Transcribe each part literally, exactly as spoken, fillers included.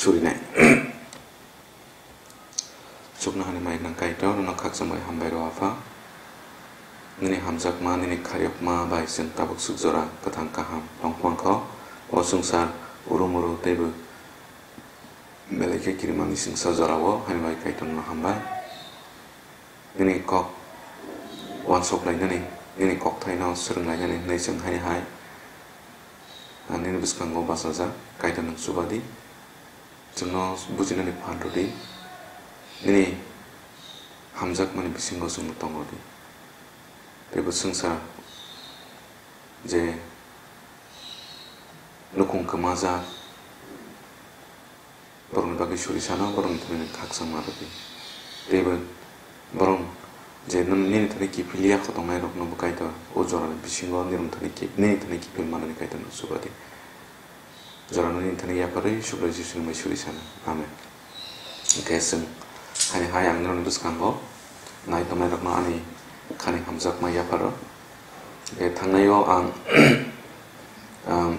surinai. Chuknohani mai nang Kaitor, nono khakchangbai hambai rw Apha. Nini hamjakma, nini khairokma bai chwng tabuk swk jora kwthang kaham tongphang kho. O swngchar uru muru teibo belai khe kirimani swngchar jorao haini bai Kaitor nono hambai. Nini kok uansuk lainani, nini kokthaino swrwng lainani hwnwi chwng haini hai, ah, nini bwskango bachajak Kaitor nwng chuba di. Chwngno bujinani phan rw di, nini hamjakmani bisingo chwngno tong rw di. Teibo swngchar je nukhung kwmajak, borokni bagwi suri sano, borokni thani khakchangma rw di. Teibo borok je nini thani kiphil ya khotongnairokno bo Kaitor o jorani bisingo nini thani ki-, nini thani kiphil manani Kaitor nwng chuba di. Jorano nini thani yapharwi Subrai Jisuni bai suri sano. Amen. Hwnkhe chwng haini hai ang norokni bwskango nai tongnairokno ani khani hamjakma yapharo. Hwnkhe thangnaio ang, ang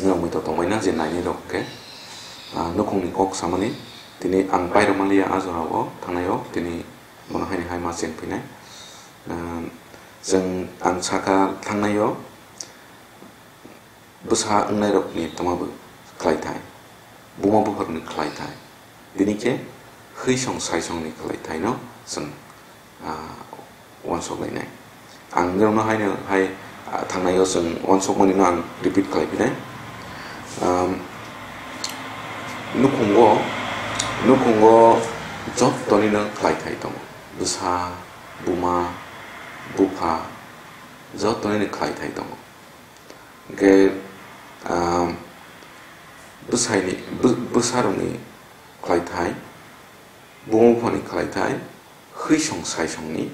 norok muitok tongbaina je nainai rok hwnkhe, ah, nukhungni kok samani tini ang pairwk manliya a jorao thangnaio tini bono haini hai ma cheng phinai. Ah, chwng ang sakha thangnaio bwsa wngnairokni twmabo khlaithai, buma bupharokni khlaithai, tini khe hwisong saisongni khlaithaino chwng, ah, uansuk lainai. Ang norokno haino hai, ah, thangnaio chwng uansukmanino ang repeat khlai phinai. Um, nukhungo, nukhungo jottonino khlaithai tongo, bwsa, buma, bupha, jottonino khlaithai tongo. Hwnkhe, ah, bwsaini, bw-, bwsarokni khlaithai, buma buphani khlaithai, hwisong saisongni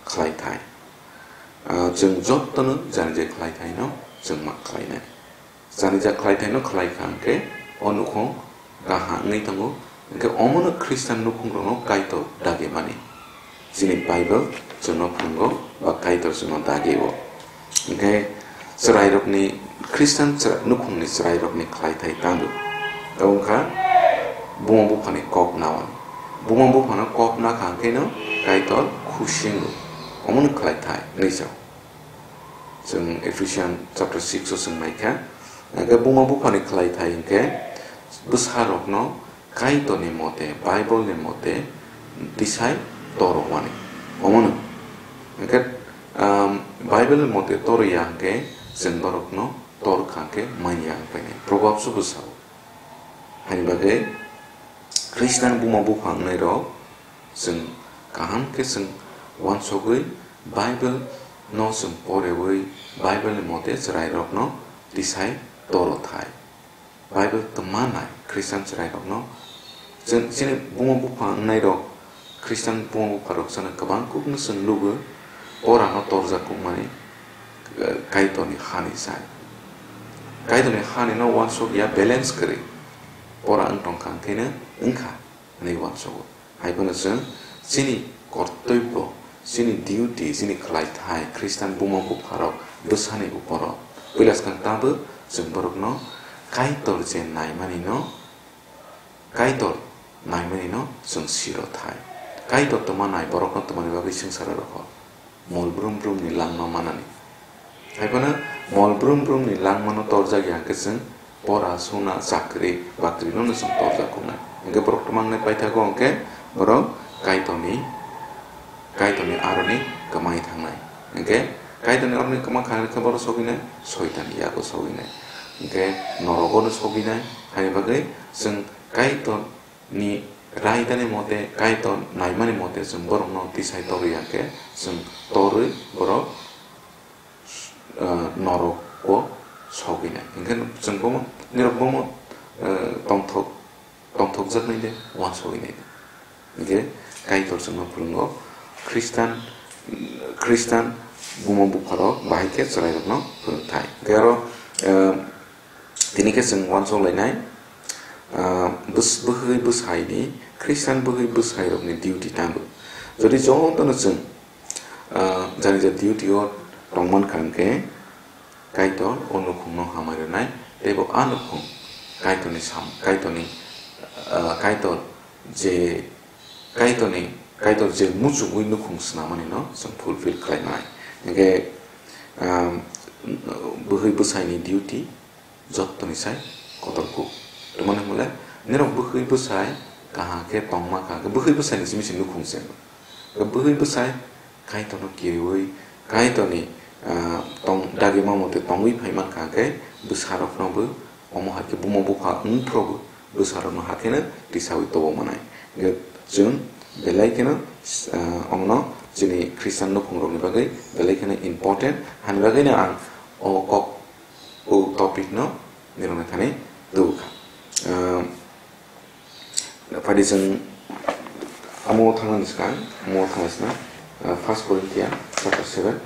khlaithai. Ah, chwng jottono jani je khlaithaino chwng ma khlainai. Jani je khlaithaino khlai kha hwnkhe o nukhung kaham wngwi tongo, hwnkhe omono Khristan nukhungrokno Kaitor dagimani. Chini Bible chwngno phungo ba Kaitor chwngno dagi-o. Hwnkhe chwrairokni, Khristan chwra-, nukhungni chwrairokni khlaithai tangbo. Abo wngkha buma buphani kok naui. Buma buphano kok nakha hwnkhe no Kaitor khusi wngo. Omono khlaithai hwnwi sao. Chwng Ephesian chapter six o chwng naikha. Hwnkhe buma buphani khlaithai hwnkhe bwsarokno Kaitorni mote, Bible ni mote tisai torokmani. Omono. Hwnkhe, um, Bible ni mote torya hwnkhe chwng borokno torkha hwnkhe manya wngpainai. Proverbs o bwsao. Haini bagwi Khristan buma bupha wngnairok chwng kaham khe chwng uansugwi Bible no chwng porewi Bible ni mote chwrairokno tisai toro thai. Bible twma nai Khristan chwrairokno chwng chini buma bupha wngnairok Khristan buma bupharok chwngno kwbang kukno chwng lugo, porano torjak kukmani, eh, Kaitorni hani sai. Kaitorni hani no uansuk ya balance kwrwi. Pora wng tong kha hwnkhe no wng kha hwnwi uansugo. Hai phano chwng chini kortoibbo, chini duty, chini khlaithai Khristan buma bupharok bwsani uporo puila swkang tabuk chwng borokno Kaitor je naimani no Kaitor naimani no chwng siro thai. Kaitor twma nai borokno twmani bagwi swngcharo rokho. Mol brum brum ni langma manani. Hai phano mol brum brum ni langma no torjak ya hwnkhe chwng pora, suna, chakri, bakri no no chwng torjak kuknai. Hwnkhe borok twma wngnai paithago hwnkhe borok Kaitorni, Kaitorni aroni kwmai thangnai. Hwnkhe Kaitorni aroni kwma kha hwnkhe borok sogwinai, Soitanni yago sogwinai. Hwnkhe norogo no sogwinai. Haini bagwi chwng Kaitor ni raidani mote, Kaitor naimani mote chwng borokno tisai torwi ya khe, chwng torwi borok, ah, norok o sogwinai. Hwnkhe chwng bomo, nirok bomo, ah, tongthok, tongthokjaknai de, uansugwinai de. Hwnkhe Kaitor chwngno phwrwngo, Khristan, Khristan buma bupharok bahai khe chwrairokno phwrwng thai. Hwnkhe aro, ah, Tini khe chwng uansuk lainai, ah, bws-, bwhwi bwsaini, Khristan bwhwi bwsairokni duty tangbo. Jodi jotono chwng, ah, jani ja duty o tongman kha hwnkhe, Kaitor o nukhungno hamai rwnai, tei bo a nukhung Kaitorni sam-, Kaitorni ah, Kaitor je, Kaitorni, Kaitor je muchungwi nukhung swnamani no chwng fulfill khlai manai. Hingkhe, ah, bwhwi bwsaini duty jottoni sai kotor kuk. Tamani hwnle, nirok bwhwi bwsai kaham khe tongma, kaham khe bwhwi bwsaini simi se nukhung se. Bwhwi bwsai Kaitorno kiriwi, Kaitorni, ah, tong, dagima mote tongwi phai mankha khe bwsarokno bo omo hai khe buma bupha wngphuru bo bwsarokno hakheno tisawi tobo manai. Hingkhe chwng belai kheno, ah, omono chini Christian nukhungrokni bagwi belai kheno important. Hani bagwino ang o kok, o topic no nirokni thani tubukha. Ah, Phaidi chwng amo thangnani swkang, amo thangna sina, ah, First Corinthian chapter seven.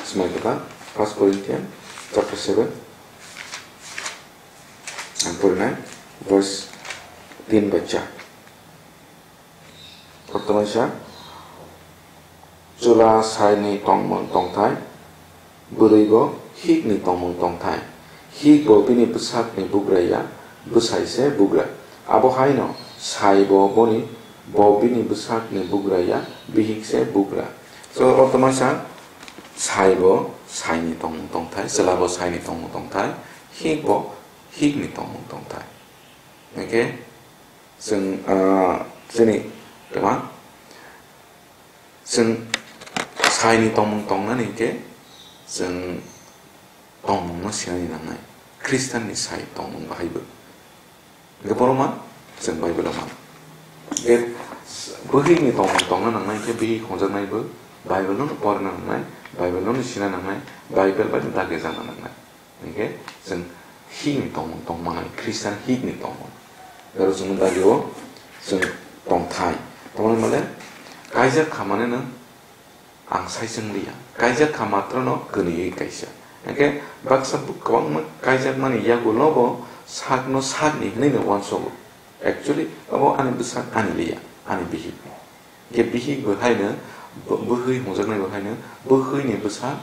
Smai kata, First Corinthian chapter seven. Ang porinai verse tin bai char. Koktwmai sa, chwla saini tongmung tongthai, bwrwi bo hikni tongmung tongthai. Hik bo bini bwsakni bugra ya, bwsai se bugra. Abo haino sai bo boni, bo bini bwsakni bugra ya, bihik se bugra. So, koktwmai sa, sai bo saini tongmung tongthai, chwla bo saini tongmung tongthai, hik bo hikni tongmung tongthai. Hingkhe chwng, ah, chini twma chwng saini tongmung tongnani hingkhe chwng tongmungno sinani nangnai. Khristanni sai tongmung bahaibo. Hingkhe borok ma chwng Bible-o mano. Hingkhe bwhwini tongmung tongna nangnai hingkhe bihik hwnjaknaibo Bible-no porna nangnai, Bible-no sina nangnai, Bible bai dagwi jakna nangnai. Hingkhe chwng hikni tongmung tongmanai, Christian hikni tongmung. Aro chwng dagio chwng tongthai. Tongmani male kaijak kha mane nwng ang sai chwng liya. Kaijak kha matrono kwnwi kaisa. Hingkhe baksa bo kwbangma kaijakmani yagulo bo sakno sakni hwnwi no uansogo. Actually, abo ani bwsak ani liya, ani bihik. Hingkhe bihik bo haino, bo-, bwhwi hwnjaknai bo haino, bwhwini bwsa,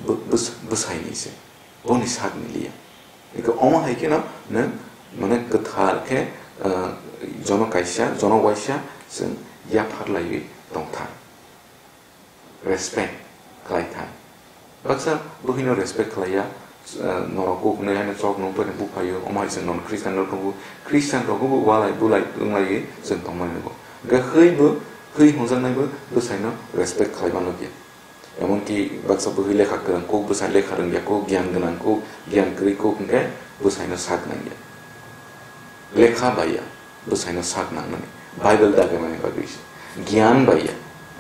bw-, bws-, bwsaini se. Boni sakni liya. Hingkhe omo hai kheno nwng, mane, kwthar khe, ah, jono kaisa, jono waisa chwng yaphar laiwi tongthai. Respect khlai thai. Baksa bwhwino respect khlai ya, eh, norok kuk hwnwi haino chok nung phaino buphaio, omo hai chwng non Christian rok tongo, Christian rok bo walai bulai wnglaiwi chwng tongmani nango. Hwnkhe hwi bo, hwi hwnjaknai bo bwsaino respect khlai mano khe. Emonki baksa bwhwi lekha kwrwng kuk, bwsai lekha rwngya kuk, giyan gwnang kuk, giyan kwrwi kuk hwnkhe bwsaino sak nangya. Lekha bai ya, bwsaino sak nangnani. Bible dagimani bagwi se. Giyan bai ya,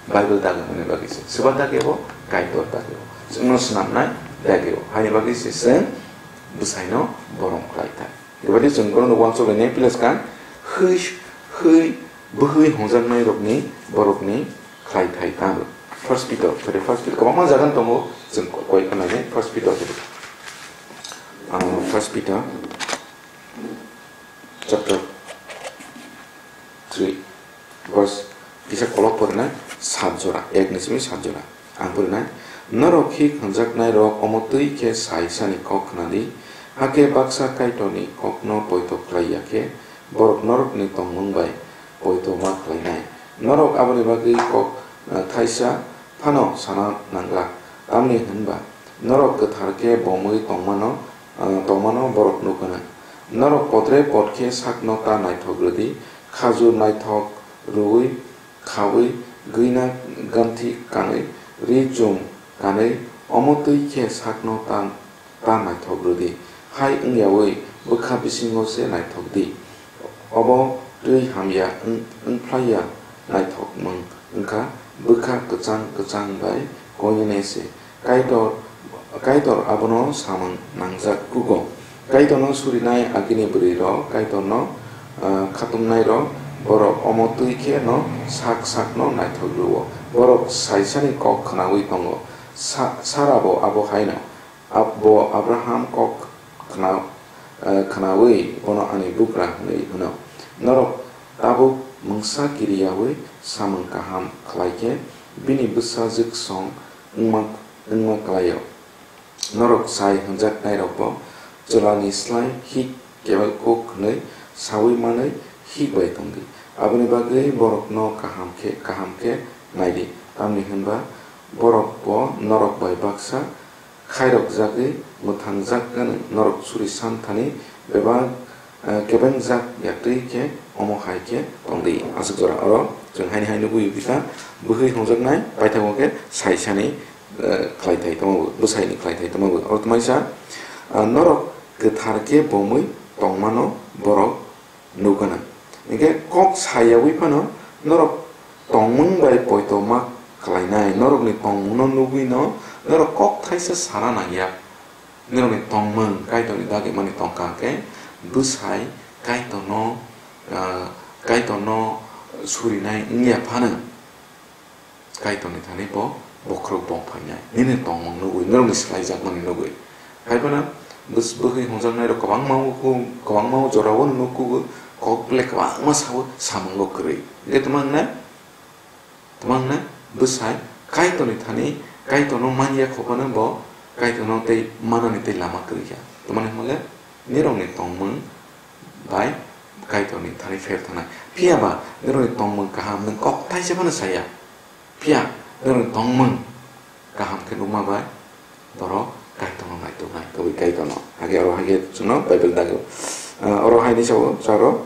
Bible dagimani bagwi se. Swba dagio, Kaitor dagio. Chwngno swnamnai dagio. Haini bagwi se chwng bwsaino borom khlai thai. Bebadi chwng bono uansuk lainai pila swkang, hwi, hwi, bwhwi hwnjaknai rokni, borokni khlai thai tamo. First Peter, phai de First Peter, kwbangma jaga tongo, chwng koi khna nai First Peter phai de. Ah, First Peter, chapter three, verse kisa kolok porinai sat jora, ek ni simi sat jora. Ang porinai, norok hik hwnjaknai rok omo twi khe sai sani kok khna di, hakhe baksa Kaitorni kokno poito khlai ya khe, borok norokni tongmung bai poito ma khlainai. Norok aboni bagwi kok, eh, thaisa phano sana nangla, tamni hwnba norok kwthar khe bomwi tongmano, eh, tongmano borok nukgwna. Norok potre pot khe sakno ta naithok rwdi, khajur naithok rwui khaui, gwina ganthi kanwi, ri chum kanwi, omo twi khe sakno ta, ta naithok rwdi. Hai wngyaui bwkha bisingo se naithok di. Obo twi hamya wng, wngphlaiya naithokmung wngkha, bwkha kwchang kwchang bai koinene se. Kaitor, Kaitor abono samung nangjak kugo. Kaitorno surinai agini bwrwirok, Kaitorno, ah, khatungnairok, borok omo twi khe no sak sakno naithok rwo. Borok saisani kok khnaui tongo. Sa-, Sara bo abo haino. Ab-, bo Abraham kok khna-, eh, khnaui bono ani bugra hwnwi hwno. Norok tabuk mungsa kiriyaui samung kaham khlai khe bini bwsajwk song wngma, wngma klaio. Norok sai hwnjaknairokbo chwlani slai hik kebel kuk hwnwi saui manwi hik bai tong di. Aboni bagwi borokno kaham khe, kaham khe nai di, tamni hwn ba borok bo norok bai baksa khairokjagwi mwthangjak gwnang, norok suri san thani bebak, eh, kebengjak ya twi khe omo hai khe tong di. Aswk jora oro chwng haini hai nugwi phi kha, bwkhwi hwnjaknai paithago khe sai sani, eh, khlai thai tongma bo, bwsai ni khlai thai tongma bo. Oro tongmani sa, eh, norok kwthar khe bomwi tongmano borok nukgana. Hinkhe kok sayawi phano norok tongmung bai poito ma khlainai, norokni tongmungno nugwino norok kok thaisa sana nangya. Norokni tongmung Kaitorni dagimani tongkha khe bwsai Kaitorno, ah, Kaitorno surinai wngya phano. Kaitorni thani bo bokhorok bong phainai. Nini tongmung nugwi, norokni swlaijakmani nugwi. Haiphano bwswk bwkhwi hwnjaknairok kwbangma o khu-, kwbangma o jorao nukgo, kok belai kwbangma sao, samungo kwrwi. Hinkhe tamo wngnai? Tamo wngnai? Bwsai Kaitorni thani, Kaitorno manya kho phano bo Kaitorno tei manani tei lama kwrwi kha. Tamoni hwnle nirokni tongmung bai Kaitorni thani pher thangnai. Phiya ba nirokni tongmung kaham nwng kok thaisa phano saya. Phiya nirokni tongmung kaham khe nukma bai borok Kaitorno naituknai, kwbui Kaitorno. Hage oro hage chwngno Bible dago. Ah, oro haini sao charo,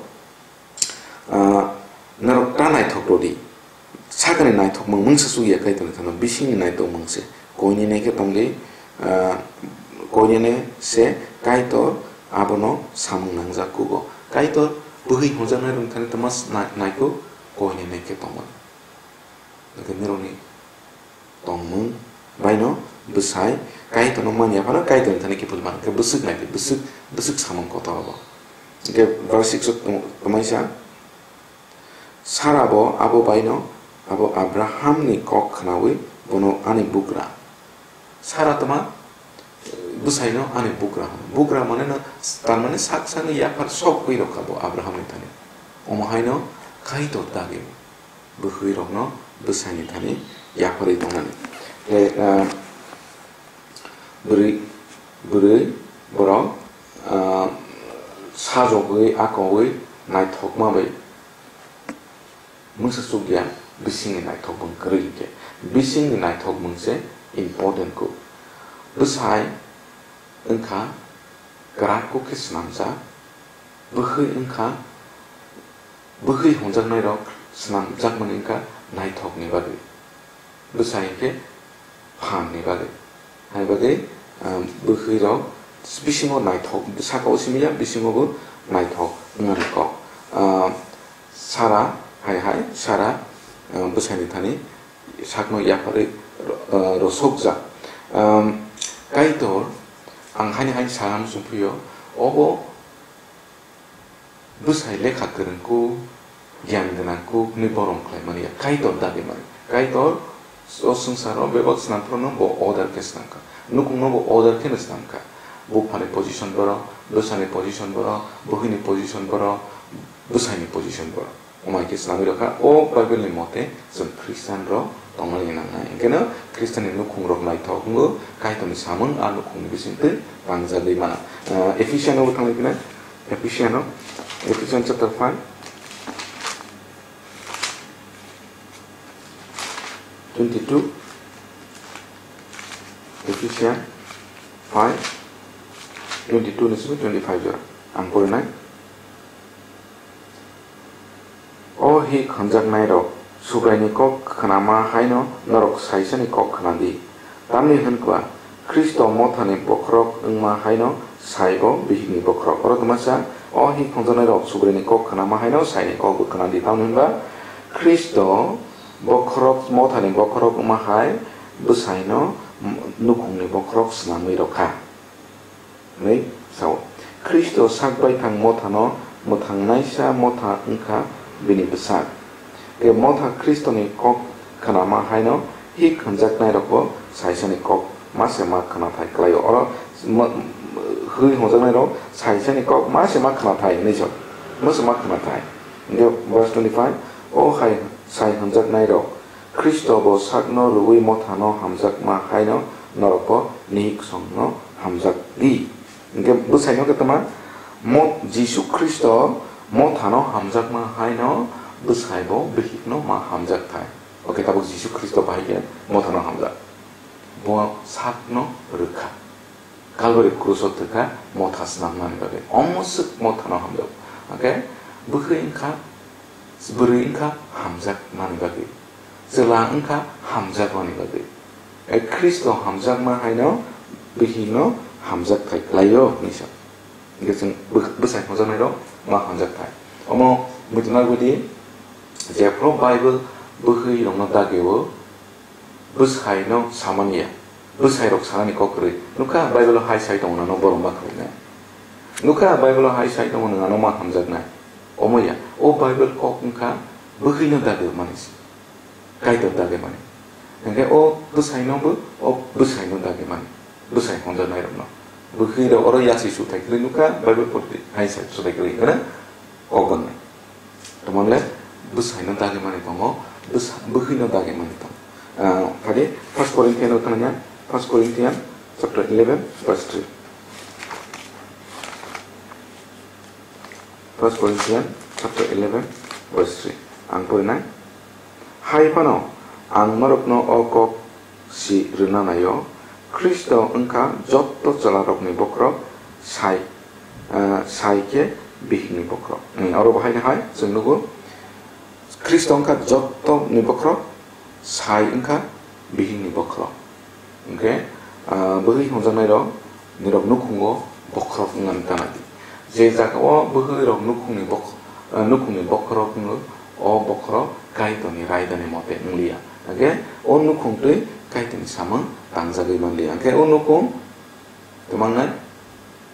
ah, norok ta naithok rw di. Sakani naithokmung mungsa chukya Kaitorni thani bisingni naithokmung se. Koini nai khe tongdi, ah, koini nai se Kaitor abono samung nangjak kugo. Kaitor bwkhwi hwnjaknai rwng thani tamo nai-, naikuk koini nai khe tongo. Hwnkhe nirokni tongmung baino bwsai Kaitorno manya phano Kaitorni thani kiphilma hwnkhe bwswk naidi, bwswk, bwswk samung kotor obo. Hwnkhe verse six o tong-, tongmani sa, Sara bo abo baino, abo Abrahamni kok khnaui bono ani bugra. Sara tma bwsaino ani bugra hwn. Bugra mane no, tar mane sak sakni yaphar sok ui rokha bo Abrahamni thani. Omo haino Kaitor dagi bwkhwi rokno bwsaini thani yapharwi tongnani. Tei, ah, bwrwi, bwrwi borok, ah, sajogwi, akoui naithokma bai Mungsa chukya bisingni naithokmung kwrwi hinkhe, bisingni naithokmung se important kuk. Bwsai wngkha kwrak kuk khe swnamjak, bwkhwi wngkha, bwkhwi hwnjaknairok swnamjakmani wngkha naithokni bagwi. Bwsa hinkhe phan ni bagwi. Hai bagwi, ah, bwkhwi rok bisingo naithok, saka o simi ya, bisingo bo naithok wngmani kok. Ah, Sara, hai hai, Sara, ah, bwsani thani sakno yapharwi, ah, rosokjak. Ah, Kaitor, ang haini hai sana muchung phio, obo Bwsai lekha kwrwng kuk, giyan gwnang kuk hwnwi borom khlaimani ya, Kaitor dagimani. Kaitor o swngcharo bebak swnamphruno bo order khe swnamkha. Nukhungno bo order kheno swnamkha. Buphani position borok, bwsani position borok, bwkhwini position borok, bwsaini position borok. Omo hai khe swnamwi rwkha. O Bible ni mote chwng Christian rok tongmani nangnai. Hinkhe no Christian ni nukhung rok naithok wngo, Kaitor ni samung a nukhung ni bisingtwi tangjagwi mano. Ah, Ephesian o thangwi phinai. Ephesian o, Ephesian chapter five, twenty-two, Ephesian five, twenty-two ni simi twenty-five jora. Ang porinai. O hik hwnjaknairok, Subraini kok khnama haino norok saisani kok khna di. Tamni hwn ba, Khristo mothani bokhorok wngma haino saibo bihikni bokhorok. Oro twmasa, o hik hwnjaknairok, Subraini kok khnama haino saini kokbo khna di. Tamni hwn ba, Khristo bokhorok, mothani bokhorok wngma hai bwsaino nukhungni bokhorok swnamwi rwkha. Hwnwi sao. Khristo sak baithang mothano mwthangnaisa motha wngkha bini bwsak. Tei motha Khristoni kok khnama haino hik hwnjaknairokbo saisani kok ma se ma khnathai klaio. Oro mo-, hwnwi hwnjaknairok saisani kok ma se ma khnathai hwnwi sao. Ma se ma khnathai. Hinkhe verse twenty-five, o hai sai hwnjaknairok, Khristo bo sakno rwui mothano hamjakma haino norokbo nihik songno hamjak di. Hinkhe bwsaino khe tama, Mo-, Jisu Khristo mothano hamjakma haino bwsaibo bihikno ma hamjak thai. Oke, tabuk Jisu Khristo bahai khe mothano hamjak. Bo sakno rwkha. Kalvari kruso twkha motha snamnani bagwi. Omo swk mothano hamjak. Oke, bwkhwi wngkha, bwrwi wngkha hamjakmani bagwi. Chwla wngkha hamjakmani bagwi. E, Khristo hamjakma haino bihikno hamjak thai khlaio hinwi sa. Hingke chwng bw-, bwsai hwnjaknairok ma hwnjak thai. Omo muitu nagwi di, jephru Bible bwkhwirokno dagio, bwsaino samani ya. Bwsairok sanani kok kwrwi. Nukha, Bible-o hai sai tongo, nano borok ma khwlainai. Nukha, Bible-o hai sai tongo, nano ma hamjaknai. Omo ya, o Bible kok wngkha bwkhwino dagimani se. Kaitor dagimani. Hingke o bwsaino bo, o bwsaino dagimani. Bwsai hwnjaknairokno. Bwkhwirok oro yasi suthai kwrwi nukha, Bible pori di. Hai sai suthai kwrwi hwnkhe kok gwnai. Tamo le bwsaino dagimani tongo, bwsa-, bwkhwino dagimani tongo. Ah, phadi First Corinthian o thangna, First Corinthian chapter eleven, verse three. First Corinthian chapter eleven, verse three. Ang porinai. Hai phano ang norokno o kok si rwna naio, Khristo wngkha jotto chwlarokni bokhorok, sai, eh, sai khe bihikni bokhorok. Hmm, oro bo haino hai chwng nugo, Khristo wngkha jottoni bokhorok, sai wngkha bihikni bokhorok. Hingke, ah, bwkhwi hwnjaknairok, nirok nukhungo bokhorok wngmani gana di. Je jagao bwkhwirok nukhungni bokh-, ah, nukhungni bokhorok wngo, o bokhorok Kaitorni raidani mote wngliya. Hingke o nukhung twi Kaitorni samung tangjagwi manliya. Hingke o nukhung tei mangnai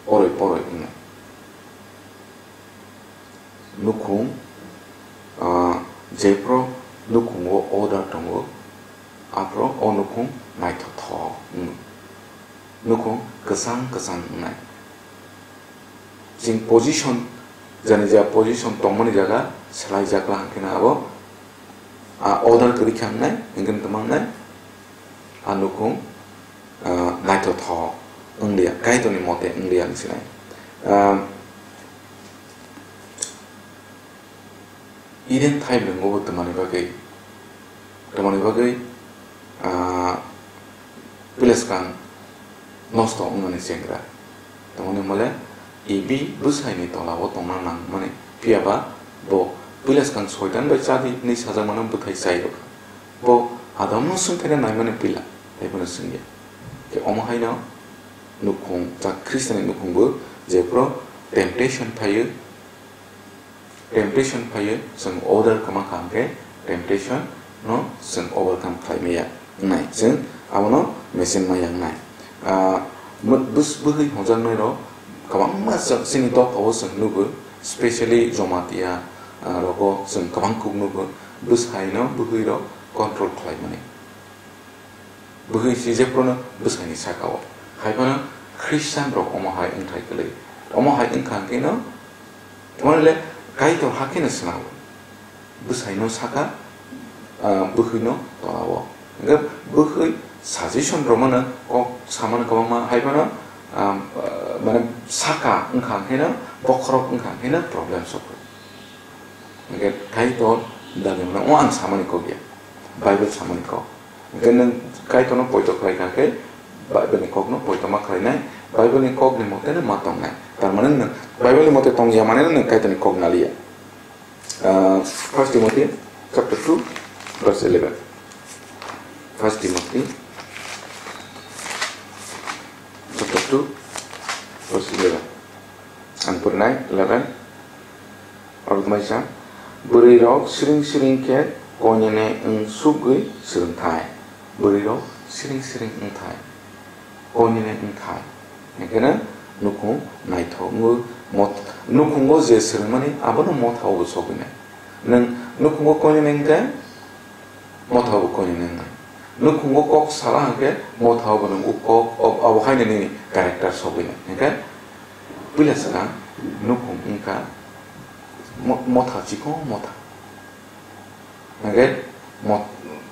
oroi poroi wngnai. Nukhung, ah, jephru nukhungo order tongo, aphru o nukhung naithothok wng. Nukhung kwchang kwchang wngnai. Chini position, jani ja position tongmani jaga swlaijakla hwnkhe no abo, ah, order kwrwi kha wngnai, hwnkhe no tamo wngnai. A nukhung, ah, naithothok wngliya, Kaitorni mote wngliya hinwi sinai. Ah, Eden thaimlwngo bo twmani bagwi, twmani bagwi, ah, puila swkang nosto wngnani chengra. Tamoni hwnmale Evi bwsaini tolao tongna nangmani, phiya ba bo puila swkang Soitan bai chadi hwnwi sajakmano bwthai chai rwkha. Bo Adamno swngphaina naimani puila, tei bono swngya. Tei omo haino nukhung, chak Khristianni nukhungbo jephru temptation phaio, temptation phaio, chwng order kwma kha hwnkhe temptation no chwng overcome khlai maya wngnai, chwng abono mecheng maya wngnai. Ah, mw-, bwswk bwkhwi hwnjaknairok kwbangma chwng chini dophao chwng nugo, specially Jomatia, ah, rogo chwng kwbang kuk nugo, bwsaino bwkhwirok control khlaimani. Bwkhwi si jephruno bwsaini sakao. Hai phano Khristianrok omo hai wngthai kwlwi. Omo hai wngkha hwnkhe no, tamoni le Kaitor hakheno swnamo. Bwsaino saka, ah, bwkhwino tolao. Hwnkhe bwkhwi suggestion rwmano kok samano kwbangma hai phano, ah, mane saka wngkha hwnkhe no, bokhorok wngkha hwnkhe no problem sokho. Hwnkhe Kaitor dagimano, o ang samani kok ya, Bible samani kok. Hwnkhe nwng Kaitorno poito khlai kha khe, Bible ni kokno poito ma khlainai, Bible ni kokni moteno ma tongnai. Tar mane nwng Bible ni mote tong ya mane nwng Kaitorni kok naliya. Ah, First Timothy chapter two, verse eleven. First Timothy chapter two, verse eleven. Ang porinai, eleven. Orok maisa, bwrwirok siring siring khe koinene wng sugwi swrwngthai. Bwrwirok siring siring wngthai. Koinene wngthai. Hingkheno nukhung naithok wngwi mot-, nukhungo je swrwngmani abono mothao bo sogwinai. Nwng nukhungo koinene wngkhe, mothao bo koinene wngnai. Nukhungo kok sala hwnkhe mothao bo nwng o kok, o-, abo haino nini character sogwinai. Hingkhe puila swkang nukhung wngkha mo-, motha, chikon motha. Hingkhe mo-,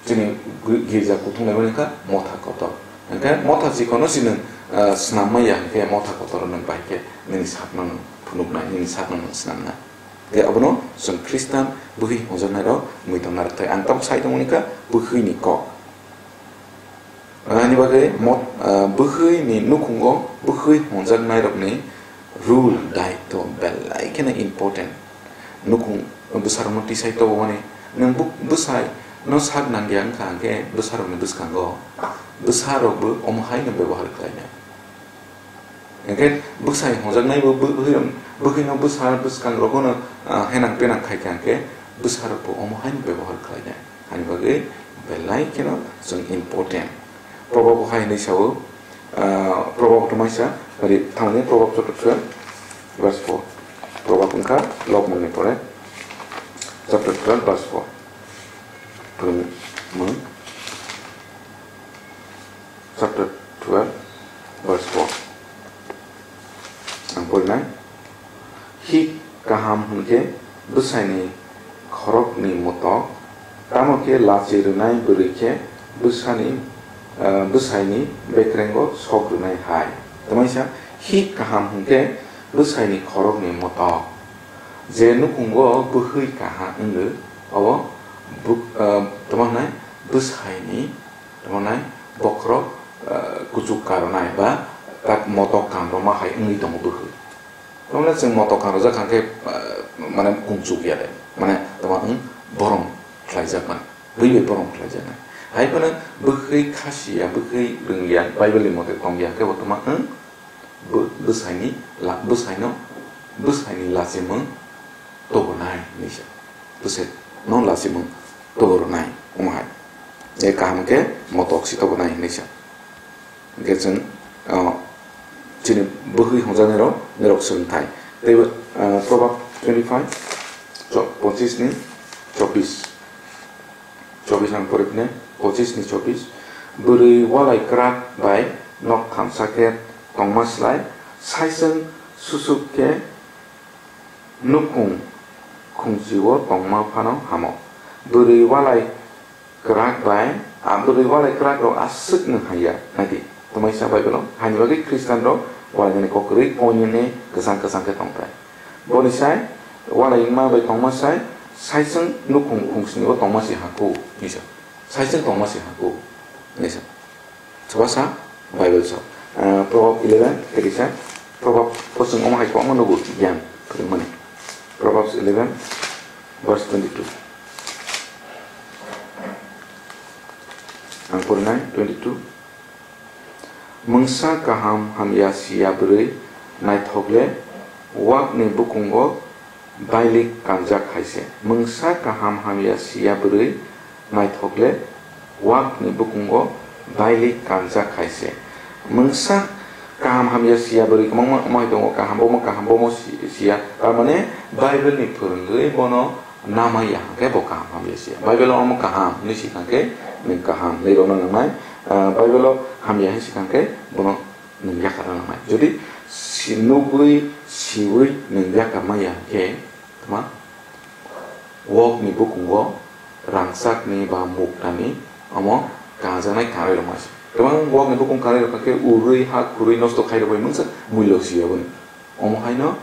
chini gi-, girja kuthung laimani wngkha motha kotor. Hwnkhe motha chikon no si nwng, ah, snam maya hwnkhe motha kotor no nwng bai khe nini sakno nwng phunuknai, nini sakno nwng snamnai. Hwnkhe abono chwng Khristan bwkhwi hwnjaknairok mui tongna rwkthai. Ang tabuk sai tongmani kha bwkhwini kok. Ani bagwi mot-, ah, bwkhwini nukhungo bwkhwi hwnjaknairokni rule, daitw belai kheno important. Nukhung bwsarokno tisai tobomani. Nwng bu-, bwsai no sak nangya wngkha hwnkhe bwsarokni bwskango bwsarokbo omo haino bebohar khlainai. Hwnkhe bwsai hwnjaknaibo bw-, bwkhwirok, bwkhwino bwsa bwskangrogono, ah, henang penang khaikha hwnkhe bwsarokbo omo haino bebohar khlainai. Ani bagwi belai kheno chwng important. Probab hai hwnwi sao, ah, Probab tongmaisa, ri thangni Probab chapter twelve, verse four. Probab wngkha lobmungni pore, chapter twelve, verse four. Phwrwngmung, chapter twelve, verse four. Ang porinai. Hik kaham hwnkhe bwsaini khorokni motok, tamo khe lachi rwnai bwrwi khe bwsani, eh, bwsaini bekrengo sok rwnai hai. Tamaisa hik kaham hwnkhe bwsaini khorokni motok. Je nukhungo bwkhwi kaha wngwi, obo bw-, eh, tamo hwnai bwsaini, tamo hwnai bokhorok, eh, kuchuk karwnai ba tak motok kanrwma hai wngwi tongo bwkhwi. Tamo hwnle chwng motok kanrwjak kha khe, ah, mane kungchuk ya de, mane tamo wng borom khlaijak mani, bui bai borom khlaijaknai. Hai phano bwkhwi khasi ya, bwkhwi rwng ya, Bible ni mote tong ya khe bo tamo wng bw-, bwsaini la-, bwsaino, bwsaini lachimung tobonai hinwi sa. Bwsai no lachimung tobo rwnai wng hai. Je kaham khe motok si tobonai hinwi sa. Hwnkhe chwng, ah, chini bwkhwi hwnjaknairok, norok swrwngthai. Tei, ah, Probab twenty-five, cho-, pochis ni chobbish. Chobbish ang pori phine, pochis ni chobbish. Bwrwi walai kwrak bai nok thamsa khe tongma slai, saichwng susuk khe nukhung khungchio tongma phano hamo. Bwrwi walai kwrak bai, ah, bwrwi walai kwrak rok aswk nwng hamya, naidi. Tamaisa Bible o, haini bagwi Christian rok walai nani kok kwrwi poinini kwchang kwchang khe tongthai. Boni sai, walai wngma bai tongma sai, saichwng nukhung khungsni o tongma si haku, hinwi sa. Saichwng tongma si haku, hinwi sa. Soba sa, Bible sa. Ah, Proverb eleven, tei kisa, Proverb o chwng omo hai kwbangma nugo giyan phwrwngmani. Proverbs eleven, verse twenty-two. Ang porinai twenty-two. Mungsa kaham hamya siya bwrwi naithok le wakni bukungo bailik kanjak hai se. Mungsa kaham hamya siya bwrwi naithok le wakni bukungo bailik kanjak hai se. Mungsa kaham hamya siya bwrwi kwbangma wng tongo, kaham bomo kaham bomo si-, siya. Tar mane Bible ni phwrwngwi bono namaya hwnkhe bo kaham hamya siya. Bible o omo kaham hinwi si kha khe nwng kaham hinwi rwna nangnai. Ah, Bible o hamya hinwi si kha khe bono nwng yakarna nangnai. Jodi si-, nugwi siwi nwng yakarmaya hwnkhe tma wokni bukungo rangchakni ba muktani omo kanjaknai kanwi rwma se. Kwbang wokni bukung kanwi rwkha khe urwi ha khurwi nosto khai rwbai mungsa mullo siya boni. Omo haino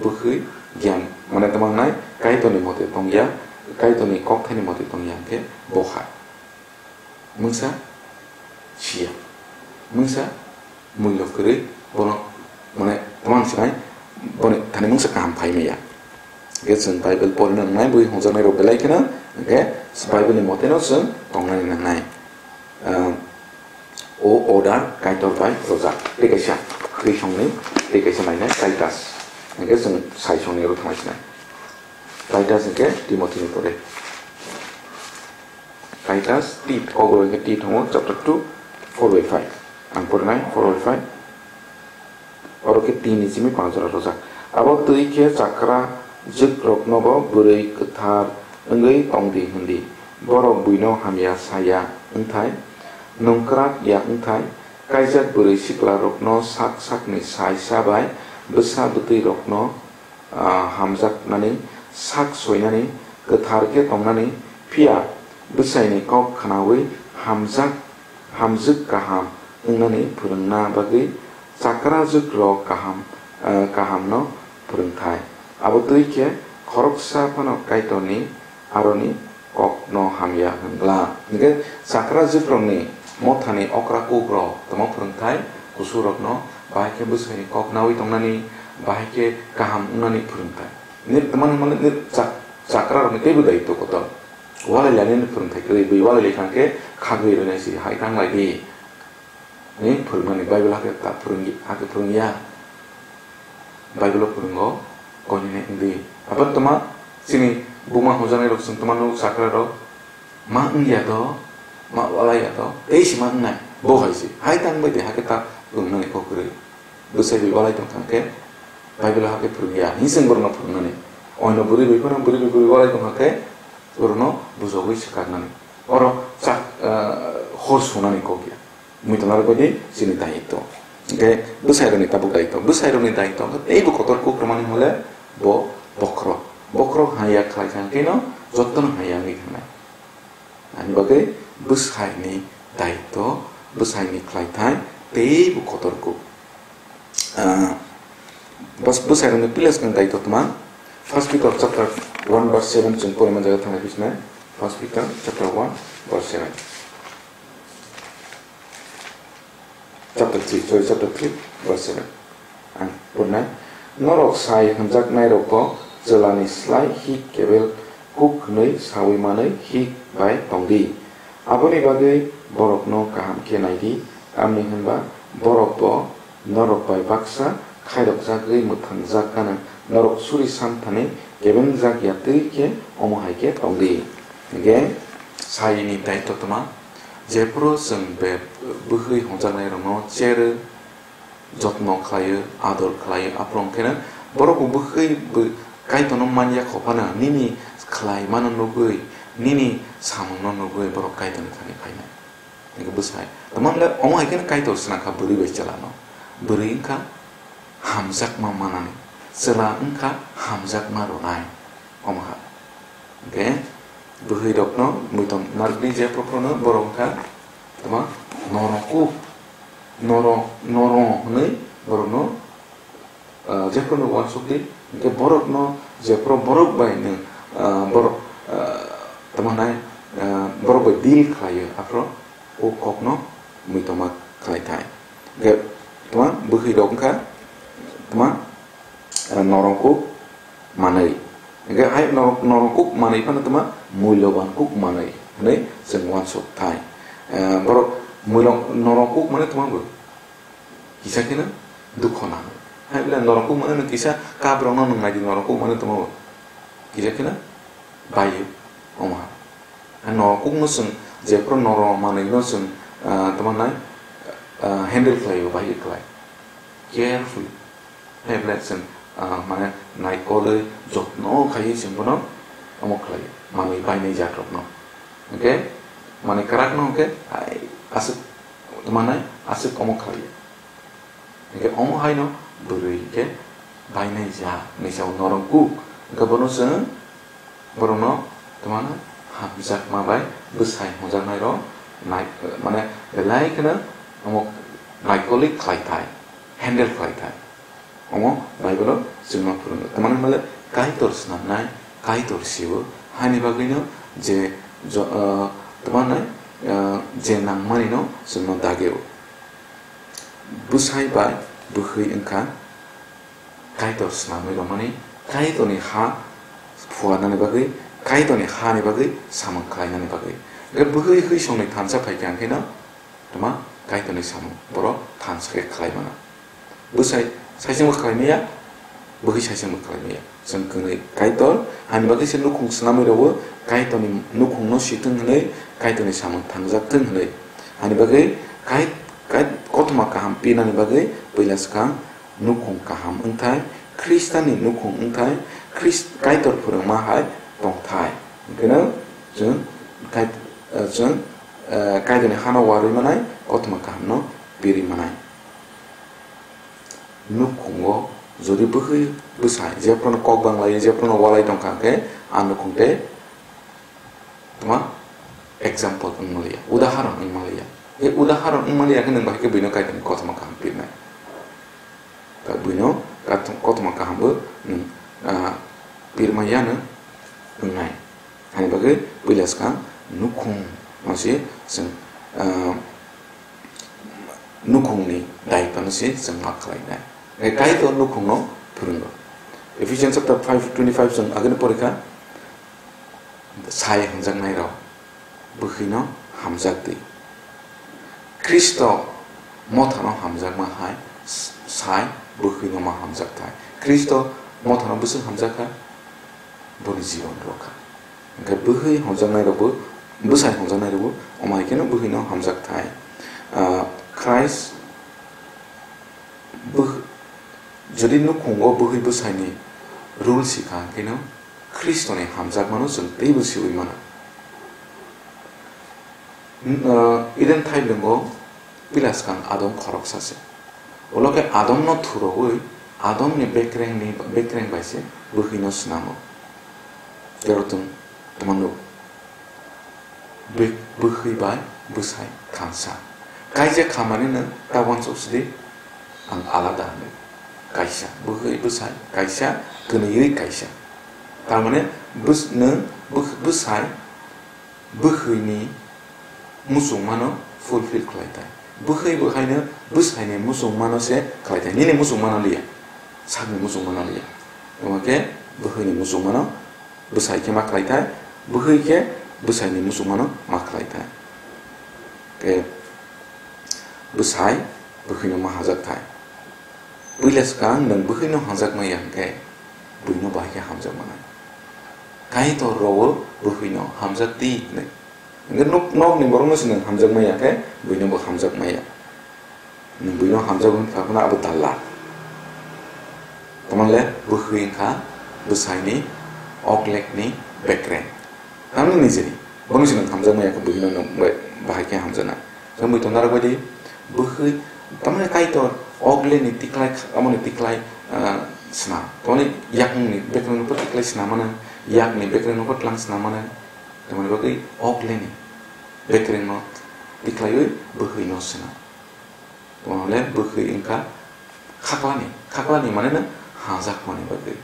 bwkhwi giyan, mane, tamo wngnai Kaitorni mote tongya, Kaitorni kokthaini mote tongya hwnkhe bo hai. Mungsa siya. Mungsa mullo kwrwi bono, mane, tamo wngnai boni thani mungsa kaham phai maya. Hwnkhe chwng Bible porina wngnai bwrwi hwnjaknairok belai kheno, hwnkhe Bible ni moteno chwng tongnani nangnai. Ah, O order Kaitor bai rwjak. Tei kaisa khwi songni, tei kaisa nainai Titus. Hwnkhe chwng sai songni oro thangna sinai. Titus hwnkhe Timothy ni pore. Titus, Tit, o bo hwnkhe Tit tongo, chapter two, four by five. Ang porinai four by five. Oro khe tin ni simi panchora rwjak. Abo twi khe chakra jwkroknobo bwrwi kwthar wngwi tong di hwn di. Borok buino hamya sa ya wngthai, nungkrak ya wngthai, kaijak bwrwi siklarokno sak sakni sai sa bai bwsa bwtwirokno, ah, hamjaknani sak soinani kwthar khe tongnani, phiya bwsaini kok khnaui hamjak, hamjwk kaham wngnani phwrwngna bagwi chakra jukrok kaham, eh, kahamno phwrwngthai. Abo twi khe khoroksa phano Kaitorni aroni kokno hamya hwn glak. Hinkhe chakra jukrokni mothani okra kukrok tamo phwrwngthai, kusurokno bahai khe bwsaini kok naui tongnani, bahai khe kaham wngnani phwrwngthai. Nini tamo hwnmale nini chak-, chakrarokni teibo daitw kotor. Walai lainani phwrwngthai kwrwi, bui walai lai kha khe khagwi rwinai si hai tang lai di. Ni phwrwngmani Bible hakhe ta phwrwngya, hakhe phwrwngya. Bible o phwrwngo, koinene wngdi. Abo tma chini buma hojanai rok chwng tma nuk chakra rok ma wngya do, ma walai ya do, tei si ma wngnai, bo hai si. Hai tang bai de hakhe ta phwrwngnani kok kwrwi. Bwsai bai walai tong kha khe Bible hakhe phwrwngya, hinseng borokno phwrwngnani. Oino bwrwi bai phano bwrwi bai bwrwi walai tong kha khe borokno bujogwi swkaknani. Oro chak, eh, hor sunani kok ya. Muitongnarok bai di chini daitw. Hinkhe bwsairokni tabuk daitw. Bwsairokni daitw hinkhe teibo kotor kuk rwmani hwnle bo bokhorok. Bokhorok hamya khlai kha khe no jotono hamya wngwi thangnai. Ani bagwi bwsaini daitw, bwsaini khlaithai teibo kotor kuk. Ah, bas bwsairokni pila swkang daitw tma. First Peter chapter one verse seven chwng porima jaga thanglai bisnai. First Peter chapter one verse seven. Chapter three, sorry, chapter three, verse seven. Ang purnai. Norok sai hwnjaknairokbo chwlani slai hik kebel kuk hwnwi saui manwi hik bai tongdi. Aboni bagwi borokno kaham khe naidi, tamni hwnba borokbo norok bai baksa khairokjagwi mwthangjak gana norok suri samthani kebengjak ya twi khe omo hai khe tongdi. Hinkhe saini daitw tma? Jephru chwng be bwkhwi hwnjaknairokno cherwi, jotno khlaio, ador khlaio, aphuru hwnkhe borok bo bwkhwi bo Kaitorno manya kho phano nini khlaimano nugwi, nini samungno nugwi borok Kaitorni thani phainai. Hinkhe bwsai tamo hwnle omo hai kheno Kaitor swnam kha bwrwi bai chwlano. Bwrwi wngkha hamjakma manani, chwla wngkha hamjakma rwnai. Omo hai. Hinkhe bwkhwirokno muitom narwkdi je prophano borok wngkha tma norokuk, noro, noro hwnwi borokno, ah, jephru no uansukdi, hinkhe borokno jephru borok bai nwng, ah, borok, ah, tamo hwnai, ah, borok bai deal khlaio, aphuru o kokno muitoma khlai thai. Hinkhe tma bwkhwirok wngkha tma, ah, norokuk manwi. Hinkhe hai norok, norok kuk manwi phano tma muiloban kuk manwi hwnwi chwng uansuk thai. Eh, borok muilo-, norok kuk manwi tma bo kisa kheno dukho nango. Hai bwle norok kuk manwi kisa kabrokno nwng naidi norok kuk manwi tma bo kisa kheno baio omo hai. Norok kukno chwng jephru norok manwino chwng, ah, tma nai, ah, handle khlaio, bahai khlai. Carefully. Hai belai chwng, ah, mane naikolwi jotno khaiwi chwng bono omo khlai, manwi bainai jatrokno. Hinkhe manwi kwrakno hinkhe ai aswk tma nai aswk omo khlai. Hinkhe omo haino bwrwi hinkhe bainai ja hinwi sao norok kuk. Hinkhe bono chwng Borokno tma hwno hamjakma bai bwsai hwnjaknairok nai-, mane belai kheno omo naikolwi khlai thai, handle khlai thai. Omo Bible-o chwngno phwrwngo. Tamani hwnmale Kaitor snamnai, Kaitor sio, haini bagwino je jo-, ah, tma hwnai, ah, je nangmanino chwngno dagio. Bwsai bai bwkhwi wngkha Kaitor snamwi rwmani, Kaitorni ha phuarnani bagwi, Kaitorni hani bagwi samung khlainani bagwi. Hwnkhe bwkhwi hwi songni thansa phaikha hwnkhe no tma Kaitorni samung borok thansa khe khlai mano. Bwsai saichungbo khlai maya, bwkhwi saichungbo khlai maya. Chwng kwnwi Kaitor, hani bagwi se nukhung snamwi rwo, Kaitorni nukhungno sitwng hwnwi, Kaitorni samung thangjak thwng hwnwi. Hani bagwi Kai-, Kai-, kothoma kaham pinani bagwi puila swkang nukhung kaham wngthai, Khristani nukhung wngthai, Khrist-, Kaitor phwrwngma hai tongthai. Hwnkhe no chwng Kai-, eh, chwng, eh, Kaitorni hano warwi manai, kothoma kahamno pirwi manai. Nukhungo jodi bwkhwi bwsai jephruno kok banglaio, jephruno walai tongkha, hwnkhe a nukhung tei tma example wng manliya, udaharon wng manliya. E udaharon wngmani yakhe nwng bahai khe buino Kaitorni kothoma kaham pirnai. Ka buino kathom-, kothoma kaham bo nwng, ah, pirma yano wngnai. Hani bagwi puila swkang nukhung no se chwng, ah, nukhungni daitwno se chwng ma khlainai. Hai Kaitor nukhungno phwrwngo. Ephesians chapter five twenty-five chwng agini porikha, sai hamjaknairok bwkhwino hamjakdi. Khristo mothano hamjakma hai sai bwkhwino ma hamjakthai. Khristo mothano bwswk hamjakha? Boni jibon rwkha. Hwnkhe bwkhwi hamjaknairokbo, bwsai hamjaknairokbo omo hai kheno bwkhwino hamjakthai. Ah, Christ bwkh-, jodi nukhungo bwkhwi bwsaini rule sikha, hwnkhe no Khristoni hamjakmano chwng teibo siui mano. N-, ah, Eden thaibwngo pila swkang Adam khoroksa se. Ulo khe Adamno thurogwi Adamni bekrengni, bekreng bai se bwkhwino snamo. Tei oro chwng tongmano bw-, bwkhwi bai bwsai thansa. Kaijak khamani nwng ta uansuk sidi, ang alada hwnwi. Kaisa bwkhwi bwsai, kaisa kwnwiwi kaisa. Tar mane bws-, nwng bwkh-, bwsai bwkhwini muchungmano fulfill khlai thai. Bwkhwi bo haino bwsaini muchungmano se khlai thai. Nini muchungmano liya, sakni muchungmano liya. Omo khe bwkhwini muchungmano bwsai khe ma khlai thai, bwkhwi khe bwsaini muchungmano ma khlai thai. Khe bwsai bwkhwino ma hamjak thai. Puila swkang nwng bwkhwino hamjak maya hwnkhe buino bahai khe hamjak manai. Kaitor rogo bwkhwino hamjak di hwnwi. Hwnkhe nok, nokni borokno se nwng hamjak maya khe buino bo hamjak maya. Nwng buino hamjak hwn kha phano abo dalla. Tamale bwkhwi wngkha bwsaini oklekni bekreng. Tamni nijini. Bono se nwng hamjak maya khe buino nwng bai-, bahai khe hamjaknai. Khe muitu narwk bai di, bwkhwi, tamani Kaitor, ogleni tiklai, amoni tiklai, ah, swnam. Tamani yakungni bekrengno bo tiklai swnam mano, yakni bekrengno bo tlang swnam mano. Tamani bagwi ogleni bekrengno tiklaiwi bwkhwino swnam. Tamale bwkhwi wngkha khaklani, khaklani mane no hamjakmani bagwi.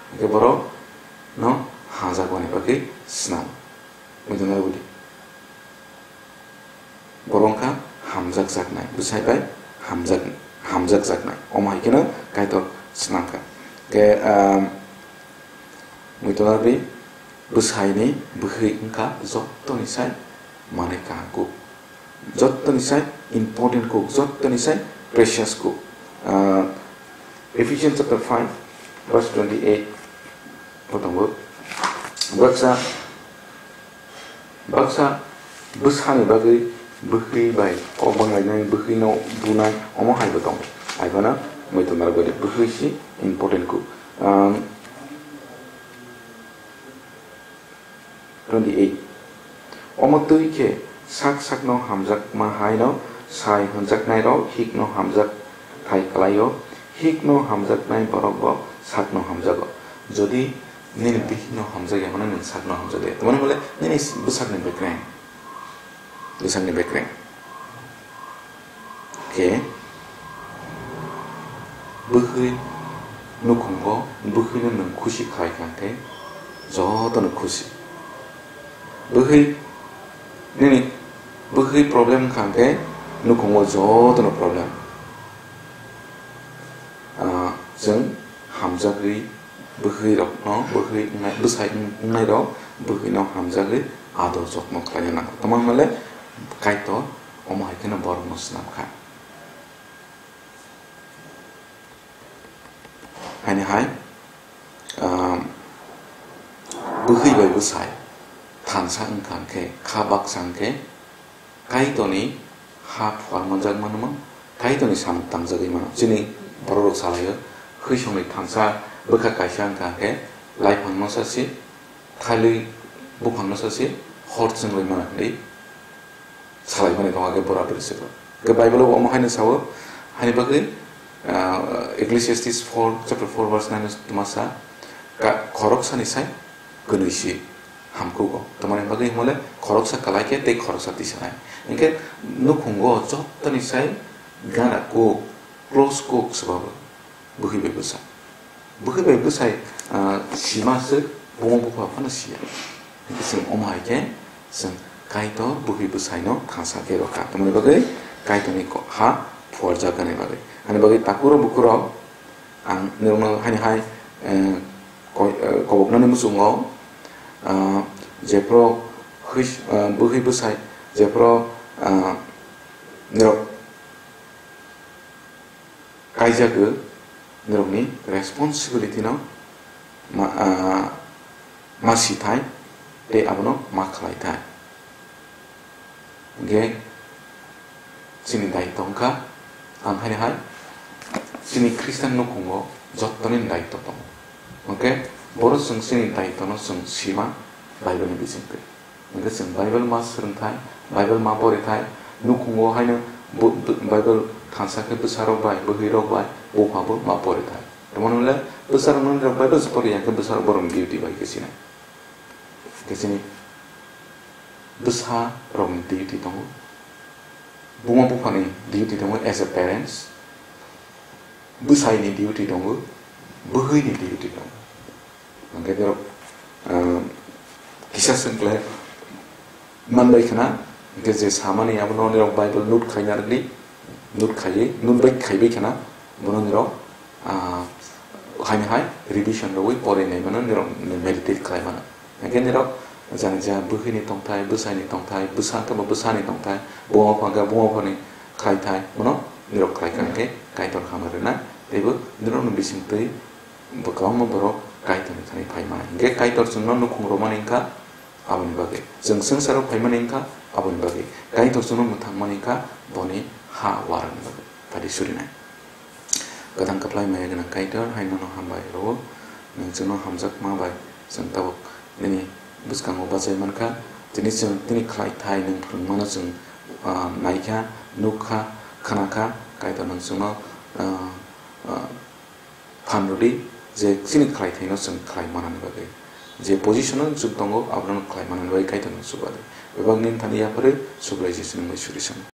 Hwnkhe borokno hamjakmani bagwi swnam. Muitu narwk bai di. Borok wngkha hamjakjaknai, bwsai bai hamjak-, hamjakjaknai. Omo hai kheno Kaitor swnamkha. Khe, ah, muitu narwk bai bwsaini bwkhwi wngkha jottoni sai manwi kaham kuk. Jottoni sai important kuk, jottoni sai precious kuk. Ah, Ephesians chapter five, verse twenty-eight. Bo tongo. Baksa, baksa bwsani bagwi bwkhwi bai kok banglainai, bwkhwino bunai, omo hai bo tongo. Hai phano muitu narwk bai di, bwkhwi si important kuk. Um, twenty-eight. Omo twi khe sak sakno hamjakma haino sai hwnjaknairok hikno hamjak thai khlaio, hikno hamjaknai borok bo sakno hamjago. Jodi nini bihikno hamjakya hwnwi nwng sakno hamjakya, tamani hwnle nini bwsakni bekreng, bwsakni bekreng. Khe bwkhwi nukhungo bwkhwino nwng khusi khlai kha khe jotono khusi. Bwkhwi nini bwkhwi problem kha khe nukhungo jotono problem. Ah, chwng hamjagwi bwkhwirokno, bwkhwi wngnai, bwsai wngnairok bwkhwino hamjagwi ador jotno khlaina nango. Tamo hwnle Kaitor omo hai kheno borokno swnam kha. Haini hai, um, bwkhwi bai bwsai thansa wngkha hwnkhe, kha baksa hwnkhe, Kaitorni ha phuar manjak mano, Kaitorni samung tangjagwi mano. Chini bororok salaio, khwisongni thansa bwkha kaisa wngkha hwnkhe, laiphangno sa si, thailwi buphangno sa si, hor chwngrwi mano hwnwi salaimani tongo khe bora bwrwi se bo. Khe Bible-o omo haino sao, haini bagwi, ah, Ecclesiastes four, chapter four, verse nine tuma sa, ka-, khoroksani sai kwnwi si hamkugo. Tamoni bagwi himole khoroksa kalai khe tei khoroksa tisanai. Hinkhe nukhungo jottoni sai gana kuk, close kuk swbabo bwhwi bai bwsa. Bwhwi bai bwsai, ah, sima swk buma bupha phano siya. Hinkhe chwng omo hai khe chwng Kaitor bwhwi bwsaino thangsa khe rwkha. Tamoni bagwi Kaitorni ko-, ha phuarjaknani bagwi. Ani bagwi takhurok bukhurok ang nirokno haini hai, eh, koi-, eh, koboknani muchungo, ah, jephru hwis-, ah, bwhwi bwsai jephru, ah, nirok kaijagwi nirokni responsibility no ma, ah, ma sithai tei abono ma khlaithai. Hinkhe chini daitw wngkha, ang haino hai chini Christian nukhungo jottoni daitw tongo. Hinkhe borok chwng chini daitw no chwng sima Bible ni bisingtwi. Hinkhe chwng Bible ma swrwngthai, Bible ma porithai, nukhungo haino bo-, bo-, Bible thansa khe bwsarok bai, bwhwirok bai, buphabo ma porithai. Tamoni hwnle bwsarok nwnwi rok Bible se poriya khe bwsarok borokni duty bai khe sinai. Khe chini bwsarokni duty tongo, buma buphani duty tongo as a parents, bwsaini duty tongo, bwhwini duty tongo. Hwnkhe norok, ah, kisa swngkhlai manbai khna, hwnkhe je samani abono norok Bible note khaina rwdi, note khaiwi, note bai khaibai khna, bono norok, ah, haino hai revision rwui porinai mano, norok meditate khlai mano. Hwnkhe norok jani ja bwhwini tongthai, bwsaini tongthai, bwsa wngkhe bo bwsani tongthai, buma wngkha hwnkhe buma buphani khlaithai, bono norok khlai kha hwnkhe Kaitor hamari rwna, teibo norokni bisingtwi bo kwbangma borok Kaitorni thani phai mano. Hinkhe Kaitor chwngno nukhung rwmani wngkha aboni bagwi. Chwng swngcharo phaimani wngkha aboni bagwi. Kaitor chwngno mwthangmani wngkha boni ha uarokni bagwi. Phadi surinai. Kwthang kwplai maya gwnang Kaitor, hai nono hambai rwo. Nwng chwngno hamjakma bai chwng tabuk nini bwskango bachai mankha. Tini chwng tini khlai thai nwng phwrwngmano chwng, ah, naikha, nukkha, khnakha. Kaitor nwng chwngno, ah, ah, phan rwdi je chini khlai thaino chwng khlai manani bagwi. Je position-o chwng tongo, abono khlai manani bagwi Kaitorno chuba di. Bebak nini thani yapharwi sublai Jisu nwng bai suri sano.